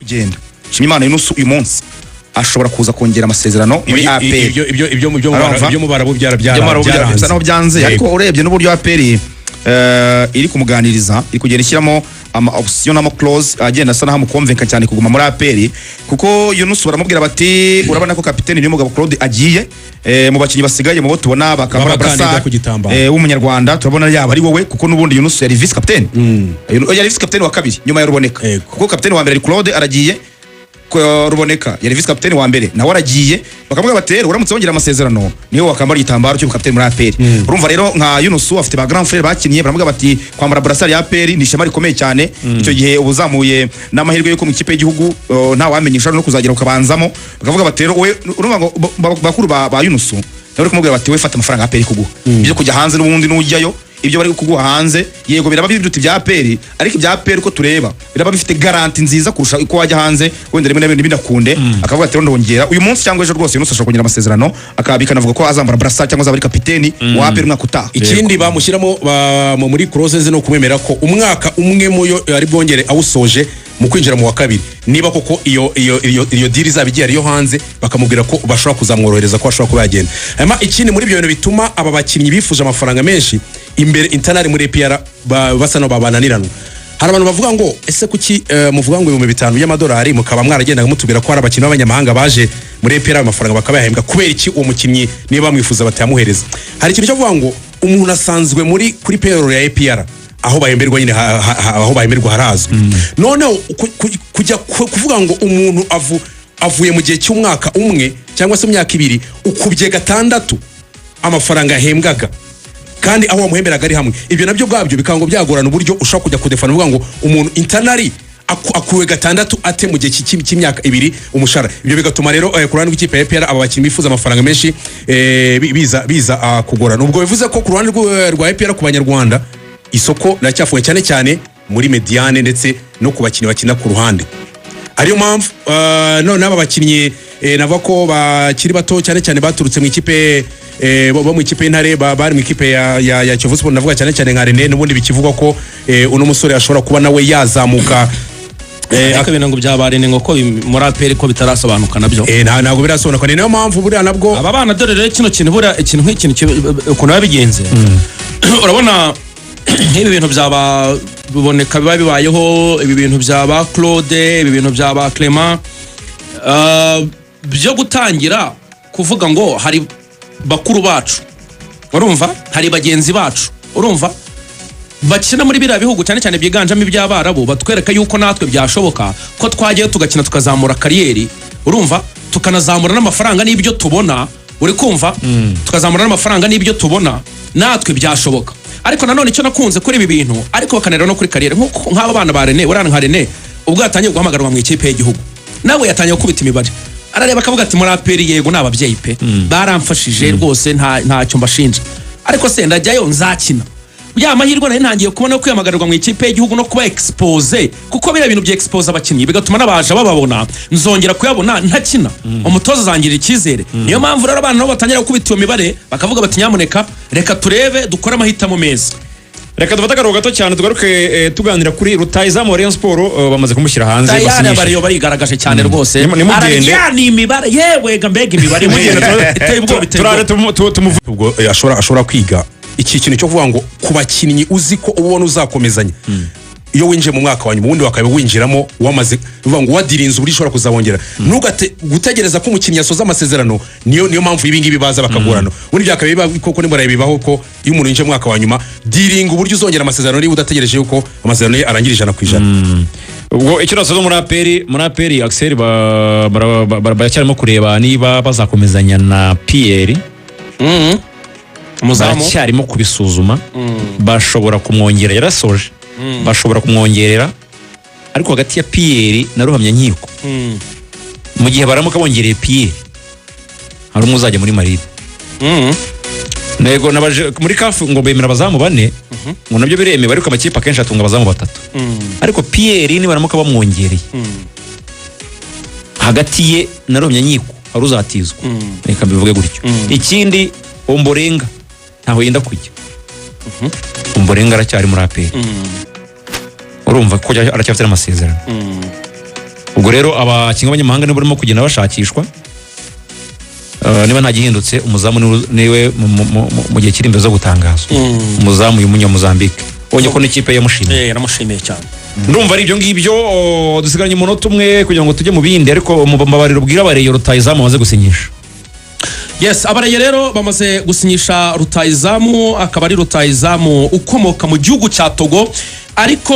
Kugenda Nshimiyimana Yunus uyu munsi ashobora kuza kongera amasezerano muri APR. Ibyo Arumva? ibyo mu Barabu Ibyo Marabu bisa naho byanze, ariko urebye n'uburyo APR iri kumuganiriza, iri kugenda ishyiramo ama option n'ama clause agenda asa naho amukonvenka cyane kuguma muri APR, kuko Yunus baramubwira bati: "Urabona ko kapiteni Niyomugabo Claude agiye, mu bakinnyi basigaye, mu bo tubona bakambara B'abakandida brassard ku gitambaro. w'umunyarwanda, turabona yaba ari wowe," kuko n'ubundi Yunus yari vice captain, yari vice captain wa kabiri nyuma ya Ruboneka, kuko kapiteni wa mbere ari Claude, aragiye. Ruboneka yari vice captain wa mbere, nawe aragiye. Bakamubwira bati: "Rero uramutse wongera amasezerano, niwe wakambara igitambaro cy'ubukapiteni muri APR." Urumva rero nka Yunus afite ba grand frère bakinnye, baramubwira bati: "Kwambara brassard ya APR ni ishema rikomeye cyane. Icyo gihe uba uzamuye n'amahirwe y'uko mu ikipe y'igihugu nta wamenya, ushobora no kuzagera ukabanzamo." Bakavuga bati rero we, urumva ngo bakuru ba Yunus nawe bari kumubwira bati: "We fata amafaranga APR kuguha, ibyo kujya hanze n'ubundi n'ujyayo, ibyo bari kuguha hanze yego biraba biruta ibya APR, ariko ibya APR uko tureba biraba bifite garantie nziza kurusha uko wajya hanze, wenda rimwe na rimwe ntibinakunde." Akavuga ati: "Rero ndongera uyu munsi cyangwa ejo." Rwose Yunus ashobora kongera amasezerano, akaba bikanavuga ko azambara brassard cyangwa azaba ari kapiteni wa APR umwaka utaha. Ikindi bamushyiramo muri clause ze no kumwemera ko umwaka umwe muyo ari bwongere awusoje mu kwinjira mu wa kabiri, niba koko iyo deal izaba igiye ariyo hanze, bakamubwira ko bashobora kuzamworohereza ko ashobora kuba yagenda. Hanyuma ikindi muri ibyo bintu bituma aba bakinnyi bifuje amafaranga menshi imbere interne muri APR basa n'aho babananiranwa, hari abantu bavuga ngo: "Ese kuki muvuga ngo 5000 by'amadolari, mukaba mwaragendaga mutubwira ko hari abakinnyi b'abanyamahanga baje muri APR ayo mafaranga bakaba yahembwa? Kubera iki uwo mukinnyi niba bamwifuza batayamuhereza?" Hari ikintu cyo kuvuga ngo umuntu asanzwe muri kuri payroll ya APR, aho bahemberwa nyine, aho bahemberwa harazwi. Noneho kujya kuvuga ngo umuntu avuye mu gihe cy'umwaka umwe cyangwa se imyaka 2, ukubye gatandatu amafaranga yahembwaga kandi aho wamuhemberaga ari hamwe, ibyo nabyo ubwabyo bikaba ngo byagorana uburyo ushobora kujya kudefana uvuga ngo umuntu internally akuwe gatandatu ate mu gihe cy'imyaka 2 umushahara. Ibyo bigatuma rero ku ruhande rw'ikipe ya APR aba bakinnyi bifuza amafaranga menshi biza kugorana. Ubwo bivuze ko ku ruhande rwa APR ku banyarwanda isoko riracyafunguye, cyane cyane muri médiane ndetse no ku bakinnyi bakina ku ruhande. Ariyo mpamvu none aba bakinnyi navuga ko bakiri bato, cyane cyane baturutse mu ikipe bo mu ikipe y'Intare, bari mu ikipe ya Kiyovu Sport, navuga cyane cyane nka Rene, n'ubundi bikivugwa ko uno musore ashobora kuba nawe yazamuka. Ariko ibintu ngo bya Rene ngo ko muri APR ko bitarasobanuka nabyo. Ntabwo birasobanuka, ni nayo mpamvu buriya nabwo Aba bana, dore rero kino kintu, buriya ikintu nk'ikintu ukuntu biba bigenze, urabona nk'ibi bintu byaba biboneka, biba bibayeho, ibi bintu byaba Claude, ibi bintu byaba Clement, byo gutangira kuvuga ngo hari bakuru bacu, urumva, hari bagenzi bacu, urumva, bakina muri biriya bihugu, cyane cyane byiganjemo iby'Abarabu, batwereka yuko natwe byashoboka ko twajyayo tugakina, tukazamura carrière, urumva, tukanazamura n'amafaranga n'ibyo tubona, uri kumva, tukazamura n'amafaranga n'ibyo tubona, natwe byashoboka. Ariko nanone icyo nakunze kuri ibi bintu, ariko bakanareba no kuri carrière, nk'uko nk'aba bana ba Rene, uriya nka Rene ubwo yatangiye guhamagarwa mu ikipe y'igihugu, nawe yatangiye gukubita imibare, arareba akavuga ati: "Muri APR yego ni ababyeyi pe, baramfashije rwose, ntacyo mbashinja, ariko se ndajyayo nzakina ya mahirwe nari ntangiye kubona yo kwihamagarwa mu ikipe y'igihugu no kuba expose, kuko biriya bintu bya expose abakinnyi bigatuma n'abaje bababona, nzongera kuyabona ntakina, umutoza azangirira icyizere?" Niyo mpamvu rero abana nabo batangira gukubita iyo mibare, bakavuga bati: "Nyamuneka reka turebe dukore amahitamo meza." Reka dufate akaruhuko gato cyane, tugaruke tuganira kuri rutahizamu wa Rayon Sport, bamaze kumushyira hanze, Tayari. basinyishije. Abariyo barigaragaje cyane rwose. Nimugende. Ararya ni imibare, yewe ga, mbega imibare we. Iteye ubwoba, iteye Turare ubwoba. tumuvuge. Ubwo ashobora kwiga iki kintu cyo kuvuga ngo ku bakinnyi uzi ko ubona uzakomezanya, iyo winjiye mu mwaka wa nyuma, ubundi wakaba winjiramo wamaze uvuga ngo wadirinze uburyo ushobora kuzabongera, ntugate gutegereza ko umukinnyi asoza amasezerano. Niyo mpamvu ibi ngibi baza bakagorana. Ubundi byakabaye biba koko nimba bibaho ko iyo umuntu yinjiye mu mwaka wa nyuma, diringa uburyo uzongera amasezerano niba udategereje yuko amasezerano ye arangira 100%. Ubwo icyo nasoza muri APR, muri APR Axel, baracyarimo kureba niba bazakomezanya na Pierre. Umuzamu. Baracyarimo kubisuzuma. Bashobora kumwongera, yarasoje, bashobora kumwongerera, ariko hagati ya Pierre na Ruhamyankiko, mu gihe baramuka bongereye Pierre, hari umwe uzajya muri Marine. Ntego nabaje muri CAF ngo bemera abazamu bane, ngo nabyo biremewe, ariko amakipe akenshi atunga abazamu batatu. Ariko Pierre nibaramuka bamwongereye, hagati ye na Ruhamyankiko hari uzatizwa, reka mbivuge gutyo. Ikindi, Omborenga ntaho yenda kujya. Omborenga aracyari muri APR, urumva ko aracyafite n'amasezerano. Ubwo rero abakinnyi b'abanyamahanga nibo barimo kugenda bashakishwa. Niba nta gihindutse, umuzamu niwe mu gihe kiri imbere zo gutangazwa, umuzamu uyu munyamuzambike ubonye ko n'ikipe yamushimiye. Eh, yaramushimiye cyane. Ndumva ari ibyo ngibyo. Oh, dusigaranye umunota umwe kugira ngo tujye mu bindi, ariko mbabariro ubwire abareyo rutayizamu bamaze gusinyisha. Yes, abareye rero bamaze gusinyisha rutayizamu, akaba ari rutayizamu ukomoka mu gihugu cya Togo, ariko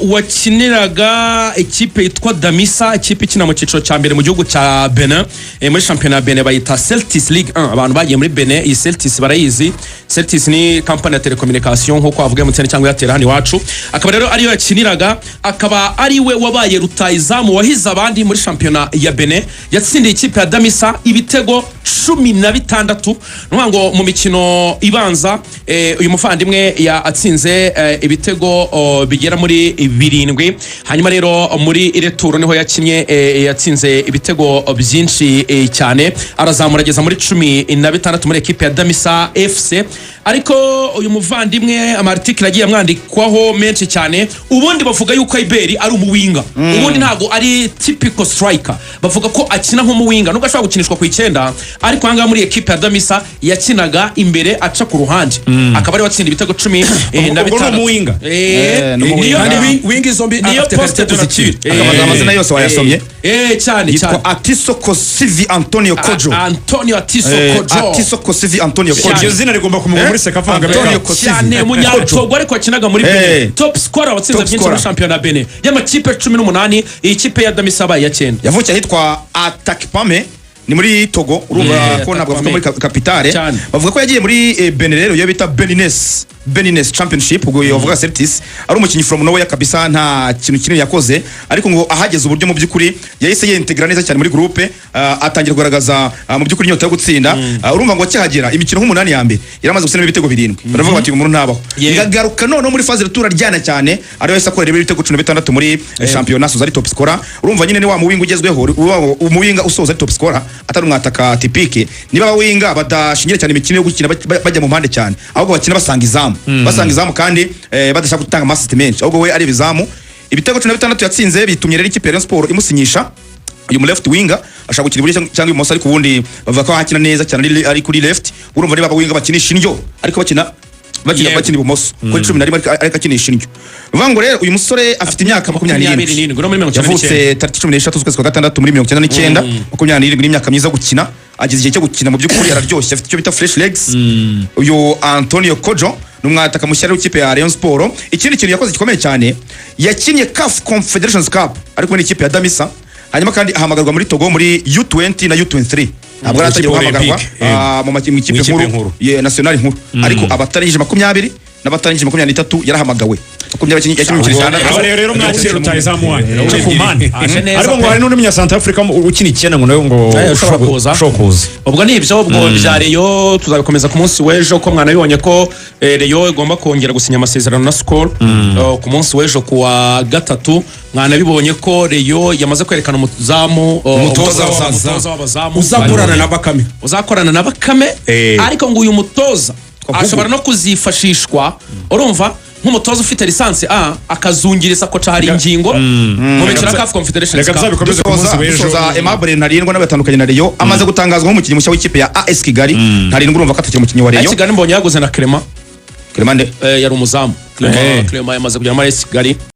wakiniraga ikipe yitwa Damisa, ikipe ikina mu cyiciro cya mbere mu gihugu cya Benin. Muri shampiyona ya Benin bayita Celtis League 1. Abantu bagiye muri Benin iyi Celtis barayizi. Celtis ni kampani ya telecommunication nk'uko wavuga MTN cyangwa Airtel hano iwacu. Akaba rero ariyo yakiniraga, akaba ari we wabaye rutayizamu wahize abandi muri shampiyona ya Benin. Yatsindiye ikipe ya Damisa ibitego 16. Ni ukuvuga ngo mu mikino ibanza uyu muvandimwe yatsinze ibitego bigera muri birindwi. Hanyuma rero muri retour niho yakinnye, yatsinze ibitego byinshi cyane, arazamura ageza muri 16 muri ekipe ya Damisa FC. Ariko uyu muvandimwe ama article agiye amwandikwaho menshi cyane. Ubundi bavuga yuko Iberi ari umuwinga, ubundi ntabwo ari typical striker. Bavuga ko akina nk'umuwinga nubwo ashobora gukinishwa ku icyenda, ariko ahangaha muri ekipe ya Damisa yakinaga imbere aca ku ruhande, akaba ariwe watsinda ibitego cumi na Ubwo ni bitandatu. umuwinga. Ni umuwinga. Niyo Kandi wing zombi niyo afite poste qualité de kuzikina. nature. Akabaza amazina yose wayasomye. Cyane cyane. Yitwa Atiso Kosivi Antonio Kojo. Antonio Atiso Kojo. Atiso Kosivi Antonio Kojo. Iryo zina rigomba kumugwa muri CECAFA Antonio Kagame. Kosivi. Cyane, umunyatogo ariko wakinaga muri Benin, top scorer, watsinze Top byinshi scorer. muri shampiyona ya Benin y'amakipe 18. Iyi kipe ya Damisa yabaye iya cyenda. Yavukiye ahitwa Atakpame, ni muri Togo. Urumva ko ntabwo avuka muri capitale. Cyane. Bavuga ko yagiye muri Benin rero, iyo bita Benines Championship, ubwo bavuga Celtis, ari umukinnyi from nowhere kabisa, nta kintu kinini yakoze, ariko ngo ahageze uburyo mu by'ukuri yahise yintegra neza cyane muri groupe, atangira kugaragaza mu by'ukuri inyota yo gutsinda. Urumva ngo akihagera imikino nk'umunani ya mbere yaramaze gutsindamo ibitego birindwi, baravuga bati uyu muntu ntabaho. Ngagaruka noneho muri phase retour aryana cyane, ariyo yahise akorera ibitego 16 muri shampiyona, asoza ari top scorer. Urumva nyine ni wa muwinga ugezweho, umuwinga usoza ari top scorer, atari umwataka typique. Niba abawinga badashingira cyane imikino yo gukina bajya mu mpande cyane, ahubwo bakina basanga izamu, basanga izamu kandi badashaka gutanga ama assist menshi, ahubwo we areba izamu. Ibitego 16 yatsinze bitumye rero ikipe ya Rayon Sport imusinyisha. Uyu mu left winger ashaka gukina iburyo cyangwa ibumoso, ariko ubundi bavuga ko akina neza cyane ari kuri left. Urumva niba abawinga bakinisha indyo, ariko bakina bakina ibumoso kuri 11, ariko akinisha indyo. Bivuga ngo rero uyu musore afite imyaka 27. 27, no muri 99. Yavutse tariki 13 z'ukwezi kwa gatandatu muri 99. 27 ni imyaka myiza yo gukina, ageze igihe cyo gukina mu by'ukuri, araryoshye, afite icyo bita fresh legs. Uyu Antonio Kojo ni umwataka mushya w'ikipe ya Rayon Sport. Ikindi kintu yakoze gikomeye cyane, yakinnye CAF Confederations Cup ari kumwe n'ikipe ya Damisa, hanyuma kandi ahamagarwa muri Togo muri U20 na U23. Ntabwo aratangira Ikipe guhamagarwa Olympique, mu ikipe Mu ikipe nkuru nkuru. ye nationale nkuru, ariko abatarangije 20 n'abatarangije 23 yarahamagawe. 20 yakinnye imikino itandatu. Aba rero mwakira rutayizamu wanyu uca ku mpande. Aje neza Ariko ngo pe. hari n'undi munya Central Africa ukina icyenda, ngo nawe ngo Ushobora kuza. ushobora kuza. Ubwo ni ibyo, ubwo bya Rayon tuzabikomeza ku munsi w'ejo, ko mwanabibonye ko Rayon igomba kongera gusinya amasezerano na Skol ku munsi w'ejo ku wa gatatu. Mwanabibonye ko Rayon yamaze kwerekana umuzamu, Umutoza w'abazamu. umutoza w'abazamu Uzakorana na Bakame. Uzakorana na Bakame. Ariko ngo uyu mutoza ashobora no kuzifashishwa, urumva, nk'umutoza ufite licence A, akazungiriza koca hari ingingo mu mikino ya CAF Confederation Reka Cup. tuzabikomeze ku munsi Dusoza, w'ejo. dusoza, Aimable Ntarindwa nawe yatandukanye na Rayon, amaze gutangazwa nk'umukinnyi mushya w'ikipe ya AS Kigali. Ntarindwa urumva ko atakiri umukinnyi wa AS Rayon. Kigali mbonye yaguze na Clement. Clement nde? Yari umuzamu Clement. Clement yamaze kujya muri AS Kigali.